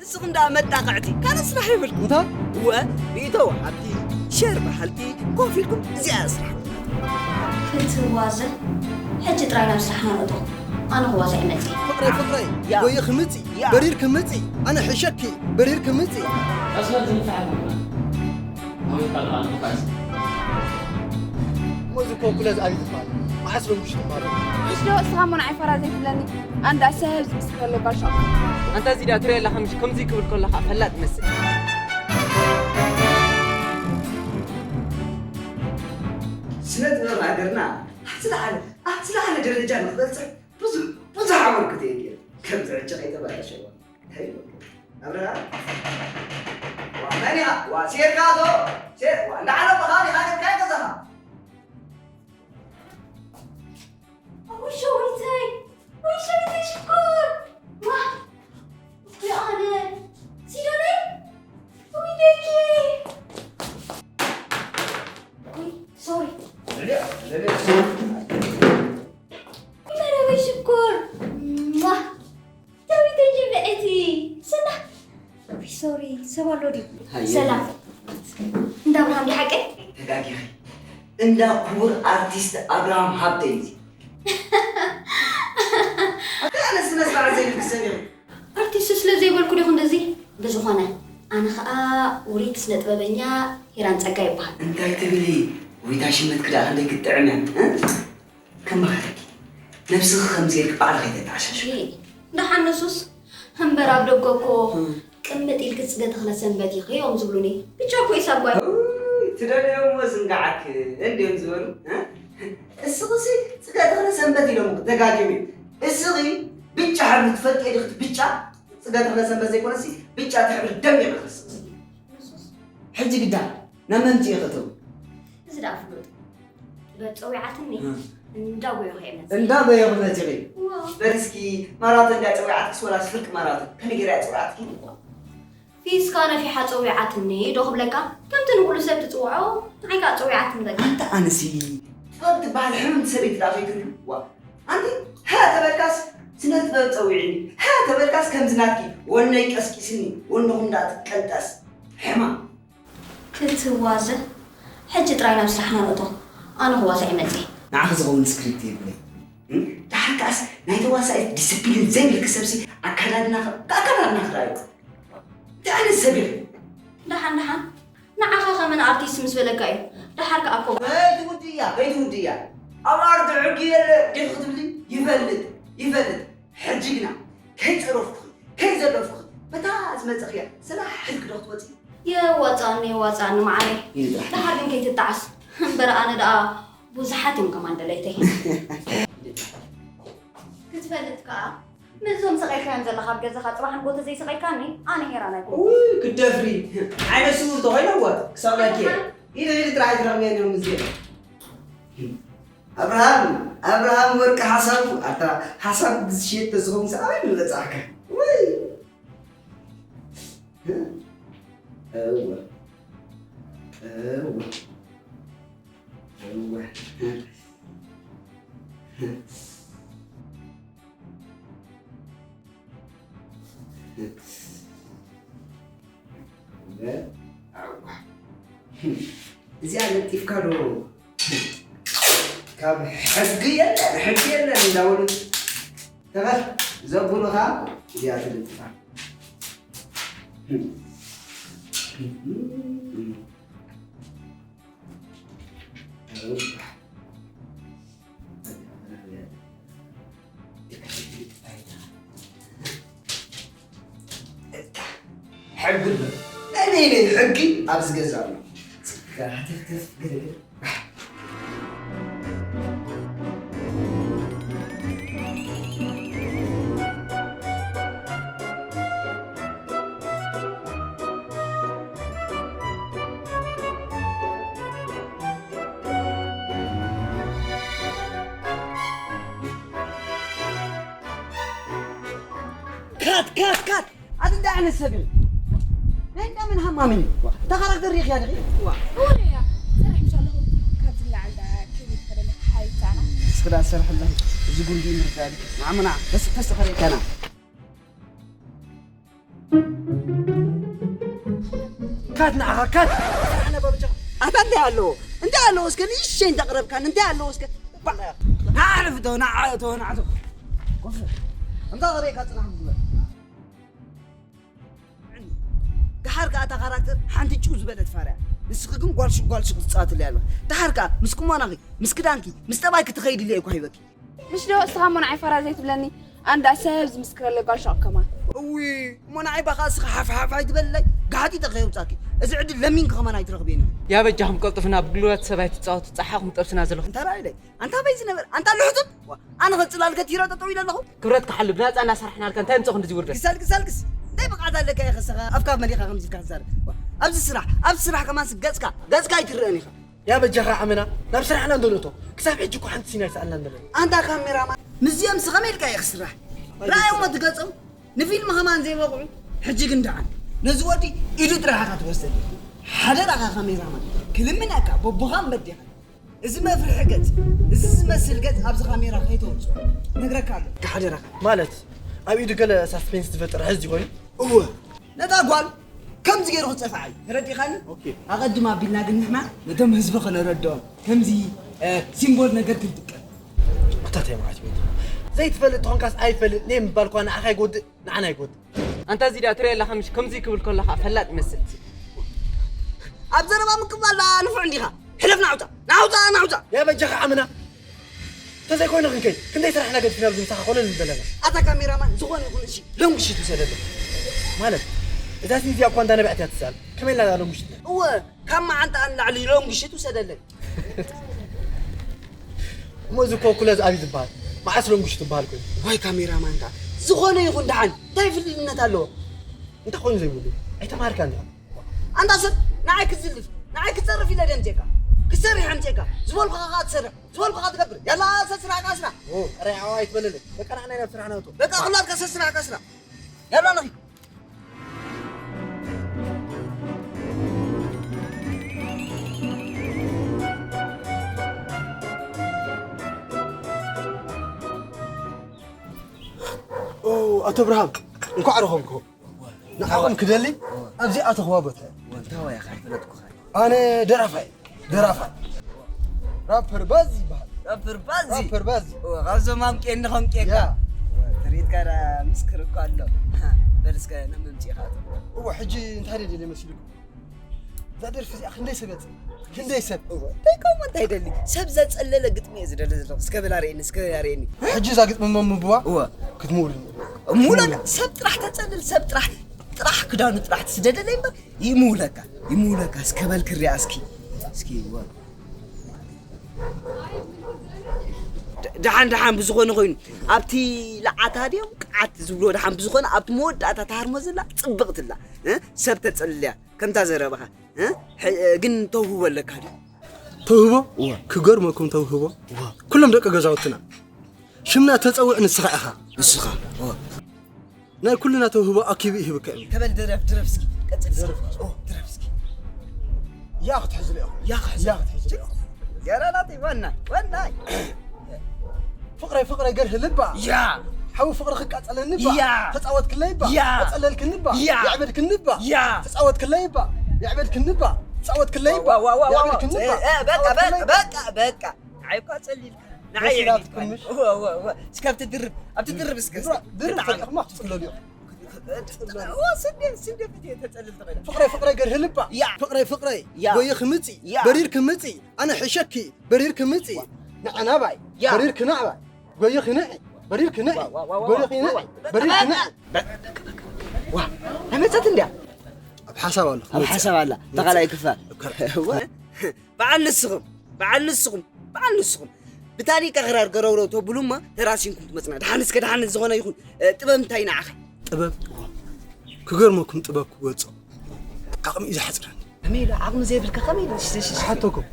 ንስኹም ደኣ መጣቕዕቲ ካልእ ስራሕ የብልኩም። እንታይ? እወ፣ ርእይቶ ወሃብቲ፣ ሸር በሃልቲ፣ ኮፍ ኢልኩም እዚኣ እያ ስራሕ። ክትዋዘ፣ ሕጂ ጥራይ ናብ ስራሕና ንእቶ። ኣነ ክዋዘ ኣይመጽእ። ፍቕረይ፣ ፍቕረይ፣ ያ። ጎይ ክምጽእ፣ ያ። በሪር ክምጽእ፣ ኣነ ሕሸኪ፣ በሪር ክምጽእ። ኣስመት ዝንፍዓት ኣምላኽ። ኣወይ ካልኣ ንፋስ። እሞ እዚ ኮኩለዝ ኣበይ ትፋል? መዓስ ሎምሽ ትፋል? ሕሽ ዶ እስኻ እሞ ንዓይ ፋራ ዘይትብለኒ? ኣንዳ ሰብ ዝምስክረሉ ጋሻ። ኣንታ እዚ ዳ ትሪኦ ኣለኻ ምሽ ከምዚ ክብል ከለኻ ፈላጥ መስል። ስነ ጥበብ ሃገርና ኣብ ዝለዓለ፣ ኣብ ዝለዓለ ደረጃ ንክበጽሕ ብዙሕ፣ ብዙሕ ኣበርክቶ የድልዮ። ከምዚ ዕጭ ከይተበላሸወ። እንታይ ይበል? ኣብረሃ? ዋ፣ መን ኢኻ? ዋ፣ ሴርካ ዶ? ሴር-፣ ዋ፣ እንዳዓለምኻ ዲኻ ጌርካዮ ገዛኻ? ውይ፣ ሸዊተይ! ውይ፣ ሸዊተይ ሽኮር! ዋ! ውይ፣ ኣነ! ሲዶነይ! ውይ፣ ደቂ! ውይ፣ ሶሪ። ለለ፣ ለለ፣ ሶሪ። ውይ፣ መረበይ ሽኮር! ሟ! ዳዊት እንጂ ብዕቲ ስና። ሶሪ፣ ሰብ ኣሎ ድዩ? ሃየ። ሰላም። እንዳ ኣብርሃም ድዩ ሓቀይ? ተጋጊኺ። እንዳ ክቡር ኣርቲስት ኣብርሃም ሃብተ እዩ። ኣታ ኣነ ስነ ስርዓት ዘይብልኪ ሰብ ኢኺ። ኣርቲስት ስለ ዘይበልኩ ዲኹ እንደዚ? ብዝኾነ፣ ኣነ ኸኣ ውሪት ስነ ጥበበኛ ሄራን ጸጋ ይበሃል። እንታይ ትብሊ? ውሪታ ሽመትኪ ደኣ ክንደይ ክትጥዕም እያ፣ እ? ከም መኸተኪ ነብስኺ ከምዚ ኢልኪ ባዕልኺ ኣይተተዓሻሽዒ። እይ፣ ደሓን ንሱስ እምበር ኣብ ደገ እኮ እም። ቅምጥ ኢልኪ ጽገ ተኽለ ሰንበት ኢኺ እዮም ዝብሉኒ። ብቻ እኮ ኢሳብ ጓል። እውይ፣ ትደልዮ እሞ ዝንጋዓኪ እንድዮም ዝበሉ፣ እ? እስኺሲ ጽገ ተኽለ ሰንበት ኢሎም ደጋጊሙ። እስኺ ብጫ ሕብሪ ትፈልጥዮ ዲኺ? ብጫ ጽገ ተኽለ ሰንበት ዘይኮነሲ ብጫ እቲ ሕብሪ ደሚቑ ይኸስስ። ንሱስ ሕጂ ግዳ ናብ መምጽኢ ከተው። እዚ ደኣ ፍሉጥ። ጥበብ ጸዊዓትኒ፣ እ። እንዳጎየኹ እየ መጽእ። እንዳጎየኹ መጺኺ? ዋው። በል እስኪ፣ ማራቶን ድያ ጸዊዓትኪስ ወላስ ፍርቂ ማራቶን? ከመይ ገይራ እያ ጸዊዓትኪ? ፊስካ ነፊሓ ጸዊዓትኒ ዶ ክብለካ? ከምቲ ንኹሉ ሰብ ትጽውዖ፣ ንዓይ ከኣ ጸዊዓትኒ በቃ። ኣንታ ኣነሲ፣ ጥበብ ትበሃል ሕምምቲ ሰበይቲ ደኣ ከይትህሉ? ዋ፣ ኣንቲ፣ ሃ ተበልካስ ስነ ጥበብ ጸዊዕኒ፣ ሃ ተበልካስ ከምዚ ናትኪ ወነይ ቀስቂስኒ፣ ወንኹም እንዳትቀንጠስ። ሕማም። ክትዋዘ፣ ሕጂ ጥራይ ናብ ስራሕና ንእቶ። ኣነ ክዋዘ ኣይመጽእ። ንዓኺ ዝኸውን ስክሪፕት የብለይ። እም? ደሓር ከኣስ ናይ ተዋሳኢት ዲስፕሊን ዘይብልኪ ሰብሲ ኣከዳድናኺ ብኣከዳድናኺ ርኣዮ። እንታይ ዓይነት ሰብ ኢኺ? ደሓን ደሓን። ንዓኻ ከመን ኣርቲስት ምስ በለካ እዩ። ደሓር ከኣ እኮ ከይትውድእያ፣ ከይትውድእያ። ኣብ ኣርዲ ሕጊ የለ ዲኺ ክትብሊ? ይፈልጥ፣ ይፈልጥ። ሕጂ ግና ከይጸረፍኩኺ፣ ከይዘለፍኩኺ፣ በታ ዝመጸኽያ ሰላሕ ኢልኪ ዶ ክትወጺ? የዋጽኣኒ፣ የዋጽኣኒ መዓረይ። ኢሉ ጥራሕ። ደሓር ግን ከይትጣዓስ። እምበር ኣነ ደኣ ብዙሓት እዮም ከማን ደለይተይ። ክትፈልጥ ከኣ፣ ምስዞም ሰቒልካዮም ዘለኻ ኣብ ገዛኻ ጽባሕ ንጎ ተዘይሰቒልካኒ፣ ኣነ ሄራን ኣይኮንኩን። ውይ፣ ክትደፍሪ። ዓይነ ስውር ተኾይነ እወ፣ ክሰቕለኪ እየ። ኢሉ፣ ኢሉ ጥራሕ ኣይትረኽብየን እዮም እዚኦም። ኣብርሃም፣ ኣብርሃም ወርቂ ሓሳቡ፣ ኣታ ሓሳቡ ብዝሸየጥ ተዝኸውን ሰብኣይ ምበጻሕካ። ውይ። እወ። እወ። እወ። እዚኣ ለጢፍካ ዶ ካብ ሕጊ የለን፣ ሕጊ የለን እንዳበሉ ተኸል ዘብሉኻ እዚኣ ትልጥፋ። ሕጊ ኣሎ። ናይ በይነይ ሕጊ ኣብዚ ገዛ ኣሎ። ጽጋ ሃተፍተፍ ገለገለ። ካት፣ ካት፣ ካት! ኣቲ እንታይ ዓይነት ሰብ እዩ? ናይ እንዳ መን ሃማሚ እዩ? እታ ካራክተር ሪእኽያ ዲኺ? ዋ። እወ እያ። ሰርሕ ምሽ ኣለኹ። ካብዚ ንላዕሊ ደኣ ክሊፕ ከደለ ሓይታና። እስኺ ደኣ ሰርሕላ። እዚ ጉንዲ ምርዳድ። ንዓምና፣ ተስ-፣ ተስ-፣ ተኸሪእካና። ካት ንዓኻ ካት። ኣነ ባብጃ ኣታ እንታይ ኣለዎ? እንታይ ኣለዎ እስከ ንእሽተይ እንተቕረብካን እንታይ ኣለዎ እስከ? ንዓረፍ ዶ ንዓቶ ንዓቶ ኮፍ። እንታ ኸበይካ ጽናሕ ግበር። ደሓር ከኣ እታ ካራክተር ሓንቲ ጭው ዝበለት ፋርያ። ንስኺ ግን ጓል ሽግ ጓል ሽግ ትጻወትለይ ኣለኺ። ደሓር ከኣ ምስ ቁመናኺ፣ ምስ ክዳንኪ፣ ምስ ጠባይኪ ትኸይድለይ እኳ ሂበኪ። ምሽ ዶ እስኻ እሞ ንዓይ ፋራ ዘይትብለኒ? ኣንዳ ሰብ ዝምስክረለይ ጓል ሸቕ ከማን። እዊ እሞ ንዓይ ባኻ እስኻ ሓፍ ሓፍ ኣይትበልለይ። ጋሓጢጠ ከየውጻኪ። እዚ ዕድል ለሚንኪ ከማን ኣይትረኽብየን ኢኺ። ያ በጃኹም ቀልጥፍና ብጉልበት ሰብ ኣይትጻወቱ። ጸሓኹም ጠብስና ዘለኹም። እንታይ ራእይለይ? ኣንታ በይ ዝነበር ኣንታ ልሕቱብ። ዋ፣ ኣነ ኸ ጽላል ከቲረ ጠጠው ኢለ ኣለኹ። ክብረትካ ሓሉ ብናጻ እናሰራሕናልካ እንታይ ምጽእ ክንድዚ ውርደት? ግሳል ግሳል ግስ። እንታይ ብቕዓት ኣለካ ኢኻ እስኻ ኣፍካ መሊኻ ከምዚ ኢልካ ትዛረብ? ዋ፣ ኣብዚ ስራሕ ኣብዚ ስራሕ ከማን ገጽካ ገጽካ ኣይትረአን ኢኻ። ያ በጃኻ ዓመና ናብ ስራሕና እንዶ ንእቶ። ክሳብ ሕጂ እኮ ሓንቲ ሲን ኣይሰኣልናን ዘለና። ኣንታ ካሜራማን ምስዚኦም ሲ ከመይ ኢልካ ኢኻ ስራሕ? ረኣዮም እቲ ገጾም ንፊልም ከማን ዘይበቕዑ። ሕጂ ግን ደሓን ነዚ ወዲ ኢዱ ጥራሕ ኢኻ ትወስደሉ። ሓደራኻ ካሜራማን ክልምነካ በቦኻ እምበር ዲኻ። እዚ መፍርሒ ገጽ፣ እዚ ዝመስል ገጽ ኣብዚ ካሜራ ከይተውጽኦ ነግረካ ኣለኹ። ሓደራኻ። ማለት ኣብ ኢዱ ገለ ሳስፔንስ ዝፈጥር ሕዚ ኮይኑ? እወ፣ ነታ ጓል ከምዚ ገይሩ ክጸፍዓ እዩ። ተረዲኻኒ? ኦኬ። ኣቐድም ኣቢልና ግን ንሕና ነቶም ህዝቢ ከነረድኦም ከምዚ፣ እ፣ ሲምቦል ነገር ክንጥቀም። ኣታ እንታይ ማለት እዩ? ዘይትፈልጥ ተኾንካስ ኣይፈልጥ እየ ምባል እኳ ንዓኻ ኣይጎድእ፣ ንዓና ኣይጎድእ። ኣንታ እዚ ደኣ ትሪኦ ኣለኻ ምሽ ከምዚ ክብል ከሎ ኸኣ ፈላጥ ይመስል። ኣብ ዘረባ ምቅባል ደኣ ንፉዕ እንዲኻ። ሕለፍ ናውጻ፣ ናውጻ፣ ናውጻ። ያ በጃኻ ዓምና። እንተዘይኮይኑ ክንከይድ፣ ክንደይ ስራሕና ገዲፍና ኣብዚ ምሳኻ ኮለል ንብል ኣለና። ኣታ ካሜራማን፣ ዝኾነ ይኹን እሺ፣ ሎንግ ሽት ውሰደለይ። ማለት፣ እዛ ሲንዝያ እኳ እንዳ ነብዐት እያ ትስኣል። ከመይ ኢልና ሎንግ ሽት ንብል? እወ፣ ካብ መዓንጣኣ ንላዕሊ ሎንግ ሽት ውሰደለይ። እሞ እዚ እኮ ኩለዝ ኣብ እዩ ዝበሃል። መዓስ ሎንግ ሽት ዝበሃል ኮይኑ? ዋይ ካሜራማን ከኣ፣ ዝኾነ ይኹን ደሓን፣ እንታይ ፍልልነት ኣለዎ? እንታይ ኮይኑ ዘይብሉ? ኣይተማሃርካን ዲኻ? ኣንታ ሰብ ንዓይ ክትዝልፍ፣ ንዓይ ክትጸርፍ ኢለ ደምጼካ። ክትሰርሕ ኣምጼካ። ዝበልኩኻ ከኣ ትሰርሕ፣ ዝበልኩኻ ትገብር። ያላ ሰብ ስራሕካ ስራሕ። ኦ፣ ጥራይ ዓዋ ኣይትበለለይ። በቃ ንዓና ኢና ኣብ ስራሕና ንእቶ። በቃ ኩላትካ ሰብ ስራሕካ ስራሕ። ያላ ንኺድ። ኦ፣ ኣቶ ብርሃን፣ እንኳዕ ረኸብኩ። ንዓኹም ክደሊ ኣብዚኣ ተኽዋ ቦታ እያ። እንታይ ወያ ከይፈለጥኩኻ? ኣነ ደራፋይ፣ ደራፋይ። ራፐር ባዚ ይበሃል። ራፐር ባዚ? ራፐር ባዚ። ኦ፣ ካብዞም ኣምቄኒ ከምቄካ። ያ። ትርኢትካ ደኣ ምስክር እኮ ኣሎ። በል እስከ ነመምጺእኻ። እወ፣ ሕጂ እንታይ ደልየ መሲልኩም? እዛ ደርፊ እዚኣ ክንደይ ሰብ እያ ትጽልእ? ክንደይ ሰብ? እወ፣ እንታይ ከምኡ እንታይ ይደሊ? ሰብ ዘጸለለ ግጥሚ እየ ዝደሊ ዘለኹ። እስከ በል ኣርእየኒ፣ እስከ ኣርእየኒ። ሕጂ እዛ ግጥሚ እሞ ምንብባ እወ። ክትምውል። እምውለላ፣ ሰብ ጥራሕ ተጸልል፣ ሰብ ጥራሕ፣ ጥራሕ ክዳኑ ጥራሕ ትስደደለይ እምበር፣ ይምውለካ፣ ይምውለካ። እስከ በል ክሪኣ እስኪ። እስኪ፣ እወ። ደ-፣ ደሓን፣ ደሓን ብዝኾነ ኮይኑ፣ ኣብቲ ለዓታ ድዮም ቅዓት ዝብልዎ ደሓን ብዝኾነ፣ ኣብቲ መወዳእታ ትሃርሞ ዘላ ጽብቕቲ ኣላ፣ እ? ሰብ ተጸልልያ፣ ከምታ ዘረባኻ። እ? ሕ-፣ ግን ተውህቦ ኣለካ ድዩ? ተውህቦ? እወ። ክገርመኩም ተውህቦ? እወ። ኩሎም ደቂ ገዛውትና። ሽምና ተጸውዕ ንስኻ ኢኻ። ንስኻ? እወ። ናይ ኩልና ተውህቦ ኣኪቡ ይህብካ እዩ። ከበል ድረፍ፣ ድረፍ እስኪ። ቀጽል እስኪ። ድረፍ። ኦ፣ ድረፍ እስኪ። ያ ክትሕዝለ ኢኹም። ያ ክትሕዝለ። ያ ክትሕዝለ ኢኹም። ያራ ናተይ ዋና፣ ዋናይ። ፍቕረይ ፍቕረይ ገርህ ልባ። ያ። ሓዊ ፍቕሪ ክቃጸለኒ ባ። ያ። ተጻወትክለይ ባ። ያ። ኣጸለልክኒ ባ። ያ። የዕበድክኒ ባ። ያ። ተጻወትክለይ ባ። የዕበድክኒ ባ። ተጻወትክለይ ባ። ዋ፣ ዋ፣ ዋ፣ ዋ፣ ዋ። የዕበድክኒ ባ። እ፣ እ፣ በቃ፣ ተጻወትክለይ በቃ፣ ባ። በቃ፣ በቃ። ንዓይ እኮ ኣጸሊልካ። ንዓይ ደስ የዕብድክኒ። ኢላትኩም። ዋ፣ ዋ፣ ዋ። እስከ ኣብቲ ድርብ፣ ኣብቲ ድርብ እስከ። ድርብ፣ ድርብ ብጣዕሚ። ፈሊኹማ ክትጽለሉ ኢኹም። ዋ፣ ስንዴ፣ ስንዴ ፊት እየ ተጸልል ተኸይለ። ፍቕረይ ፍቕረይ ገርህ ልባ። ያ። ፍቕረይ ፍቕረይ ያ። ጎይኽ ምጺ። ያ። በሪርክ ምጺ። ኣነ ሕሸኪ። በሪርክ ምጺ። ዋ። ንዓ ናባይ። ያ። በሪርክ ናባይ። ጎይኽ ንዒ። በሪርክ ንዒ። ዋ፣ ዋ፣ ዋ፣ ዋ፣ ጎይኽ ንዒ። ዋ፣ ዋ። በሪርክ ንዒ። ዋ፣ ኣይመጸት እንድያ? ኣብ ሓሳብ ኣሎ። ኣብ ሓሳብ ኣላ። ተኻላይ ክፋል። እካ-፣ ዋ። በዓል ንስኹም፣ በዓል ንስኹም፣ በዓል ንስኹም። ብታኒካ ክራር ገረውረው ተብሉ እሞ ተራሲንኩም ትመጽና። ደሓን እስከ ደሓን ዝኾነ ይኹን፣ እ፣ ጥበብ እንታይ ንዓኻ? ጥበብ? ክገርመኩም ጥበብ ክገልጾ ዓቕሚ እዩ ዝሓጽረኒ። ከመይ ኢሉ ዓቕሚ ዘይብልካ ከመይ ኢሉ? እሺ፣ እሺ፣ እሺ። ክሓተኩም።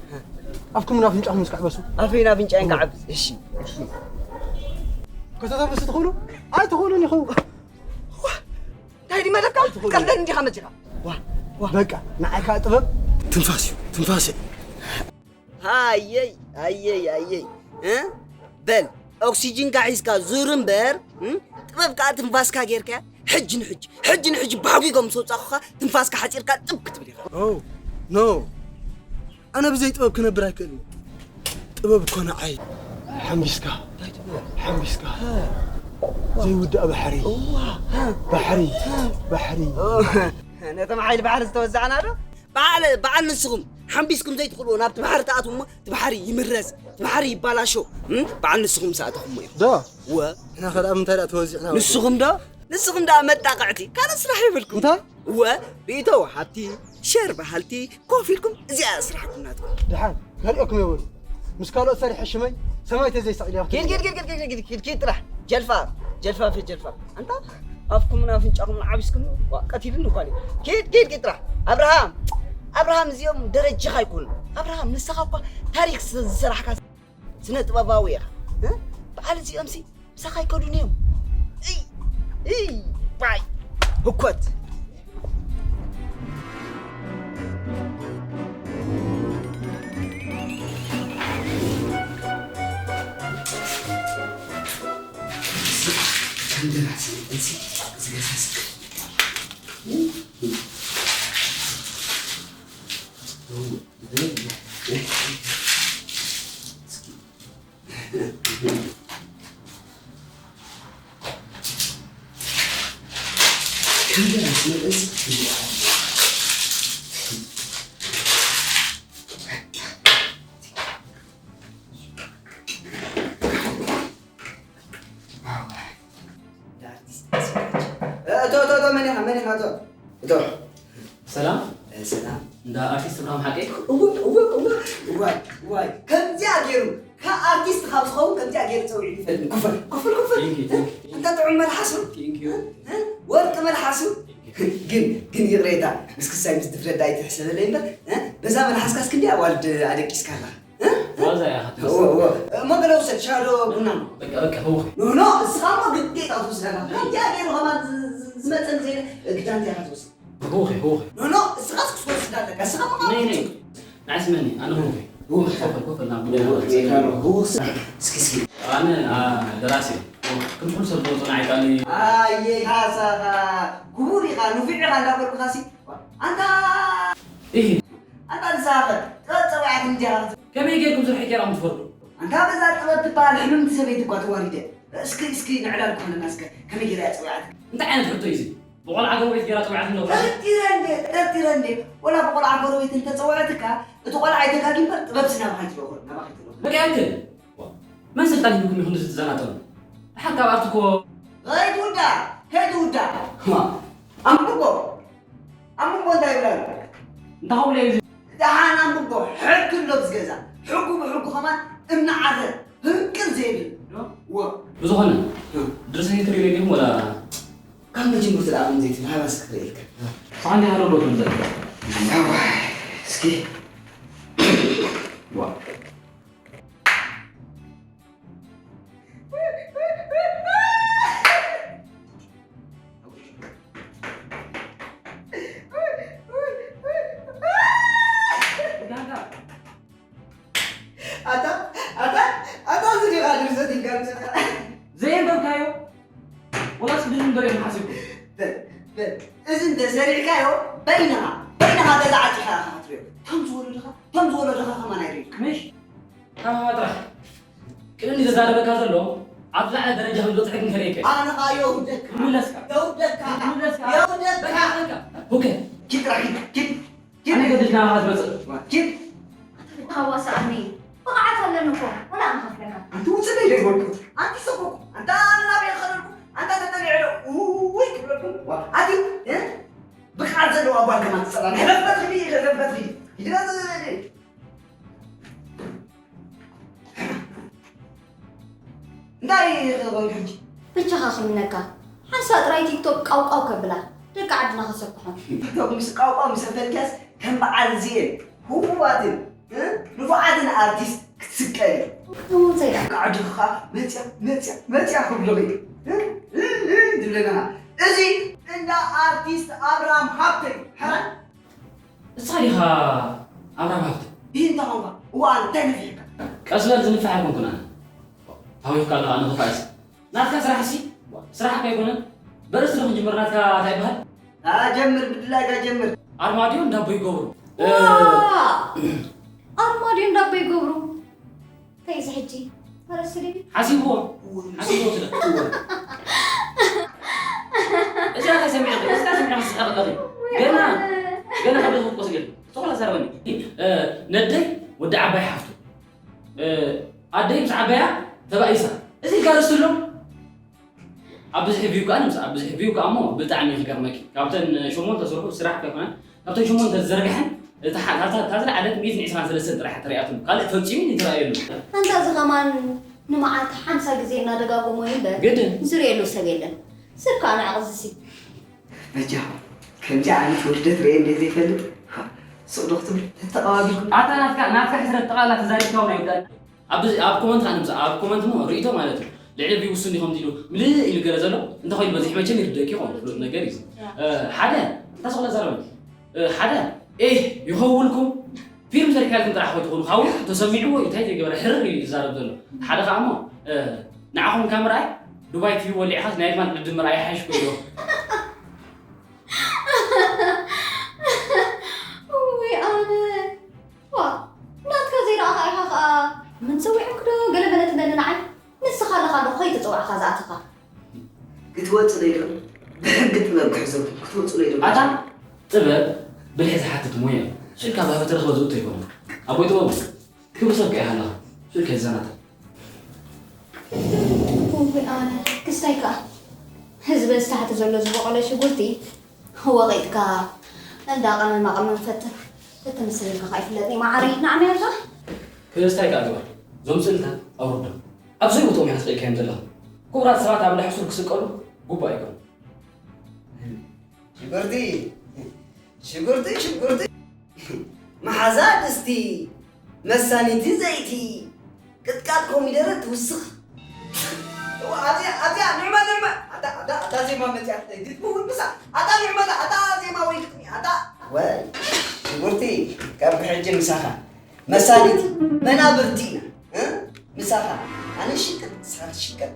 ኣፍኩም ናብ ኣፍንጫኹም እስከ ዕበሱ። ኣፈይ ናብ ኣፍንጫይ እንካ ዕብስ። እሺ፣ እሺ። ከተተብሱ ትኽእሉ? ኣይትኽእሉን ኢኹም። እንታይ ድዩ መደብካ? ኣይትኽእሉን። ቀልደን እንዲኻ መጺኻ። ዋ፣ ዋ። በቃ፣ ንዓይ ከዓ ጥበብ ትንፋስ እዩ፣ ትንፋስ እዩ። ሃየይ፣ ሃየይ፣ ሃየይ። እ? በል፣ ኦክሲጅንካ ሒዝካ ዙር እምበር፣ እ? ጥበብ ከዓ ትንፋስካ ጌርካ ሕጂ ንሕጂ ሕጂ ንሕጂ ባሕጒጎም ምስ ኣውጻእኩኻ ትንፋስካ ሓጺርካ ጥብ ክትብል ኢኻ። ኦ ኖ፣ ኣነ ብዘይ ጥበብ ክነብር ኣይክእልን። ጥበብ እኮ ንዓይ ሓምቢስካ ሓምቢስካ ዘይውዳእ ባሕሪ ባሕሪ ባሕሪ። ነቶም ሓይሊ ባሕሪ ዝተወዛዕና ዶ? በዓል በዓል ንስኹም ሓምቢስኩም ዘይትኽእልዎ ናብቲ ባሕሪ ትኣትዉ እሞ እቲ ባሕሪ ይምረዝ፣ እቲ ባሕሪ ይባላሾ። እም? በዓል ንስኹም ምስ ኣተኹሞ እዮም። ዶ? ወ ንሕና ከ ደኣ ምንታይ ደኣ ተወዚዕና? ንስኹም ዶ? ንስኹም ደኣ መጣቕዕቲ ካልእ ስራሕ የብልኩም። እንታይ? እወ ርእይቶ ወሃብቲ፣ ሸር በሃልቲ፣ ኮፍ ኢልኩም እዚኣ ስራሕኩም ናትኩም። ደሓን ከርእየኩም የብሉ። ምስ ካልኦት ሰሪሐ ሽመይ ሰማይ ተዘይሰቒል እያ። ኪድ ኪድ ኪድ ኪድ ኪድ ኪድ ኪድ ኪድ ጥራሕ ጀልፋ ጀልፋ ፊ ጀልፋ። ኣንታ ኣፍኩምን ኣፍንጫኹምን ዓቢስኩም ዋ ቀቲልኒ እኳ እዩ። ኪድ ኪድ ኪድ ጥራሕ ኣብርሃም ኣብርሃም እዚኦም ደረጃኻ ኣይኮኑን። ኣብርሃም ንስኻ እኳ ታሪክ ዝ- ዝሰራሕካ ስነ ጥበባዊ ኢኻ። እ? በዓል እዚኦም ሲ ምሳኻ ኣይከዱን እዮም። እይ እይ ባይ ህኮት እቶ እቶ እቶ መን ኢኻ መን ኢኻ እቶ እቶ ሰላም። ሰላም። እንዳ ኣርቲስት እብራሂም ሓቀይ? እወ እወ እወ እዋይ እዋይ ከምዚኣ ገይሩ ካብ ኣርቲስት ካብ ዝኸውን ከምዚኣ ገይሩ ፀዊዑ ይፈልጥ። ክፈል ክፈል ክፈል። Thank you, thank you. እንተ ጥዑም መልሓሱ። Thank you. ወርቂ መልሓሱ። ግን ግን ይቕሬታ ምስ ክሳይ ምስ ድፍረት ኣይትሕሰበለይ እምበር በዛ መልሓስካስ ክንዲ ኣዋልድ ኣደቂስካ ኣለኻ። ዋዛ እያ እወ እወ እሞ ገለ ውሰድ ሻዶ ቡና። በቃ በቃ ህውኺ። ኖ ኖ እስኻ እሞ ግዴታ ትውስድ ኣለካ። ከምዚኣ ገይሩ ከማን ዝመፀን ዘይነ ግዳንታ ኢኻ ትወስድ። ህውኺ ህውኺ። ኖ ኖ እስኻስ ክትወስድ ኣለካ። እስኻ እሞ ነይ ነይ። ንዓይ ስመኒ ኣነ ህውኺ። ህውኺ። ኮፈል ኮፈል ናብ ጉዳይ። እስኪ እስኪ። ኣነ ደራሲ። ከም ኩሉ ሰብ ዝወፅኦ ንዓይ ቃኒ። ኣየ ሓሳኻ ክቡር ኢኻ ንፉዕ ኢኻ እንዳበልኩኻ ሲ ኣንታ ኢሂ ኣንታ ንስኻ ኸ ጥበብ ፀዊዓትኒ ዲኻ? ከመይ ጌርኩም ስርሐይ ጌራኹም ትፈርዱ? ኣንታ በዛ ጥበብ ትበሃል ሕምምቲ ሰበይቲ እኳ ተዋሪደ። እስኪ እስኪ ንዕላል ክኾነና እስከ ከመይ ጌራ እያ ፀዊዓትካ? እንታይ ዓይነት ሕቶ እዩ እዚ? ብቆልዓ ጎረቤት ጌራ ፀዊዓትኒ ዶ? ጠርጢረ እንዴ ጠርጢረ እንዴ ወላ ብቆልዓ ጎረቤት እንተፀወዐትካ እቲ ቆልዓ ኣይተጋጊ እምበር ጥበብ ስናብኻ ይትለኾ ናባኻ ይትለኾ። በቃ ያክል። መን ስልጣን ሂብኩም ኢኹም እዚ ትዘናጠሉ? ደሓን ካብ ኣርት እኮ ከይትውዳእ ከይትውዳእ። ኣንብቦ ኣንብቦ እንታይ ይብላ ኣሎ? እንታይ ክብሎ እዩ እዚ? ደሓን ኣንብቦ ሕጊ ኣሎ ኣብዚ ገዛ። ሕጉ ብሕጉ ከማን እምኒ ዓረ ህንቅል ዘይብል። ዶ? ወ ብዝኾነ ድርሰት ትርእዩ ዲኹም ወላ ካብ መጀመርታ ደኣ ከምዚ ትብል ሃባስ ክርእየልካ። ሰዓን ዲኻ ዶ ትብል ዘለኻ? እስኪ ዋ ኣታ ኣታ ኣታ እዚ ዲኻ ድርሰት ኢልካ ምሰኻ ዘየንበብካዮ ወላስ ብዙ ንበርዮም ሓሲብኩም በል በል እዚ እንተ ሰሪዕካዮ በይንኻ በይንኻ ገዛ ዓፂኻ ኢኻ ክትሪኦ ከም ዝወለድኻ ከም ዝወለድኻ ከማን ኣይርእዩካ ምሽ ካብ ጥራሕ ቅድሚ ዘዛረበካ ዘሎ ኣብ ዝለዓለ ደረጃ ከም ዝበፅሐ ግን ከርእየካ ኣነ ኸዓ የውርደካ ይምለስካ የውርደካ ይምለስካ የውርደካ በቃ በቃ ኦኬ ኪድ ጥራሕ ኪድ ኪድ ኪድ ኣነ ገድሽ ናባኻ ዝመፅእ ኪድ ተዋሳእኒ ብቕዓት ኣለኒ እኮ ወላ ንኸፍለካ ኣንቲ ውፅእ ዶ ይደግበልኩ ኣንቲ ሰብኩ ኣንታ ናበይ ኸደልኩ ኣንታ ተጠሊዐ ዶ ውይ ክብለልኩም ኣቲ ብቕዓት ዘለዋ ጓል ከማን ትፀላኒ ሕለፍበት ኺዲ ሕለፍበት ኺዲ ሂድና እንታይ ክኾን ሕጂ ብቻኻ ክምነካ ሓንሳእ ጥራይ ቲክቶክ ቃውቃው ከብላ ደቂ ዓድና ከሰክሖም ቲክቶክ ምስ ቃውቃው ምስ ኣፈልክያስ ከም በዓል እዚኤን ህቡባትን ንፉዓትን ኣርቲስት ክትስቀል እዩ ዘይዳ ዓድኻ መፅያ መፅያ መፅያ ክብሎ ዝብለና እዚ እንዳ ኣርቲስት ኣብርሃም ሃብተይ ሕራይ ንስኻ ዲኻ ኣብርሃም ሃብተ? ይህ እንታይ ኾንካ? እዋ እንታይ ነፊሕካ? ቀስ በል ዝንፋሕ ኣይኮንኩን ኣነ። ታዊኽካ ኣለኻ ኣነ ኽፋእሲ። ናትካ ስራሕሲ ስራሕካ ኣይኮነን። በርእስ ዶ ክንጅምር ናትካ እንታይ ይበሃል? ኣጀምር ብድላይካ ጀምር። ኣርማድዮ እንዳቦ ይገብሩ። ዋ ኣርማድዮ እንዳቦ ይገብሩ። እንታይ እዚ ሕጂ? መረስልኒ። ሓሲብዎ ሓሲብዎ ስለ እዚኣ ከሰሚዐ እዚኣ ሰሚዐ ስሓቕ ኣለኺ። ገና ገና ካብ ደስኩ ስገድ። ጽቑላ ዘረበኒ። ነደይ ወዲ ዓባይ ሓፍቱ ኣደይ ምስ ዓባያ ተባኢሳ። እዚ ጋር ስትሎ ኣብ ብዝሒ ቪው ከዓ ንምስ ኣብ ብዝሒ ቪው ከዓ እሞ ብጣዕሚ ክገርመኪ ካብተን ሸሞንተ ስርሑ ስራሕ ከይኮነ ካብተን ሸሞንተ ዝዘርግሐን እታ ዝለዓለት ሚእትን ዕስራን ሰለስተን ጥራሕ ተሪኣትሉ ካልእ ፈፂሙ ይትረኣየሉ። ኣንታ እዚ ከማን ንመዓልቲ ሓምሳ ግዜ እናደጋጎሞ እዩ እምበር ግድን ዝርእየሉ ሰብ የለን። ሰብ ከዓ ንዕቕዝሲ በጃኹም ከምዚ ዓይነት ውርደት ርኤ እንደ ዘይፈልጥ ሱቕ ዶ ክትብል ተተቐባቢልኩም ኣታ ናትካ ናትካ ሕስረት ጠቓላ ተዛሪብካ እውን ኣይውዳእን። ኣብ ኮመንት ከዓ ንምፃእ ኣብ ኮመንት ሞ ርእይቶ ማለት እዩ ልዕሊ ቪው ውሱን ዲኹም ኢሉ ምልእ ኢሉ ገለ ዘሎ እንተኮይኑ በዚሕ መቸም ይርደቂ ይኸውን ፍሉጥ ነገር እዩ ሓደ እንታይ ስለ ዘረበ ሓደ ኤህ ይኸውልኩም ፊልም ሰሪሕካልኩም ጥራሕ ከይትኾኑ ካብኡ ተሰሚዕዎ እዩ እንታይ ዘይገበረ ሕርር ኢሉ ዝዛረብ ዘሎ ሓደ ከዓ እሞ ንዓኹም ካብ ምርኣይ ዱባይ ቲቪ ወሊዕኻስ ናይ የማን ቅድድም ምርኣይ ይሓይሽ ኮይዶ ወይ ኣነ ዋ ናትካ ዘይረኣኻ ኢኻ ኸኣ ምን ሰዊዕኩ ዶ ገለ በለት በኒ ንዓይ ንስኻ ኣለኻ ዶ ከይተጸዋዕካ ዝኣተኻ ክትወጽ ዶ ኢሎም ብሕጊ ጥበብ ክሕዘኩም ክትወጽ ዶ ኢሎም ኣታ ጥበብ ብልሒ ዝሓትት ሞያ እዩ። ስልካ ብሃበ ተረኽበ ዝእቶ ኣይኮነን። ኣቦይ ጥበቡ ክብሪ ሰብ ከ ኢኻ ኣለኻ። ስልከ ይዘናተ። ውይ ኣነ ክስታይ ከኣ ህዝበ ዝተሓተ ዘሎ ዝበቆለ ሽጉርቲ ወቒጥካ እንዳ ቀመማ ቀመም ፈትን ተተመሰለልካ ከኣ ይፍለጥ እዩ መዓረይ ንዓመ ያልካ ክስታይ ከኣ ግበር። ዞም ስእልታት ኣውርዶም። ኣብ ዘይቦትኦም ኢኻ ስቒልካዮም ዘለኻ። ክቡራት ሰባት ኣብ እንዳ ሕሱር ክስቀሉ ግቡእ ኣይኮነን። ሽጉርቲ ሽጉርቲ ሽጉርቲ መሓዛ ድስቲ መሳኒቲ ዘይቲ ቅጥቃጥ ኮሚደረ ትውስኽ ኣብዚኣ ኣብዚኣ ንዕማ ንዕማ ኣታ ኣታ ኣታ ዜማ መፅያ ግጥሚ እውን ምሳ ኣታ ንዕማ ኣታ ዜማ ወይ ግጥሚ ኣታ ወይ ሽጉርቲ ካብ ብሕጂ ምሳኻ መሳኒቲ መናብርቲ ኢና እ ምሳኻ ኣነ ሽቅጥ ንስኻ ትሽቀጥ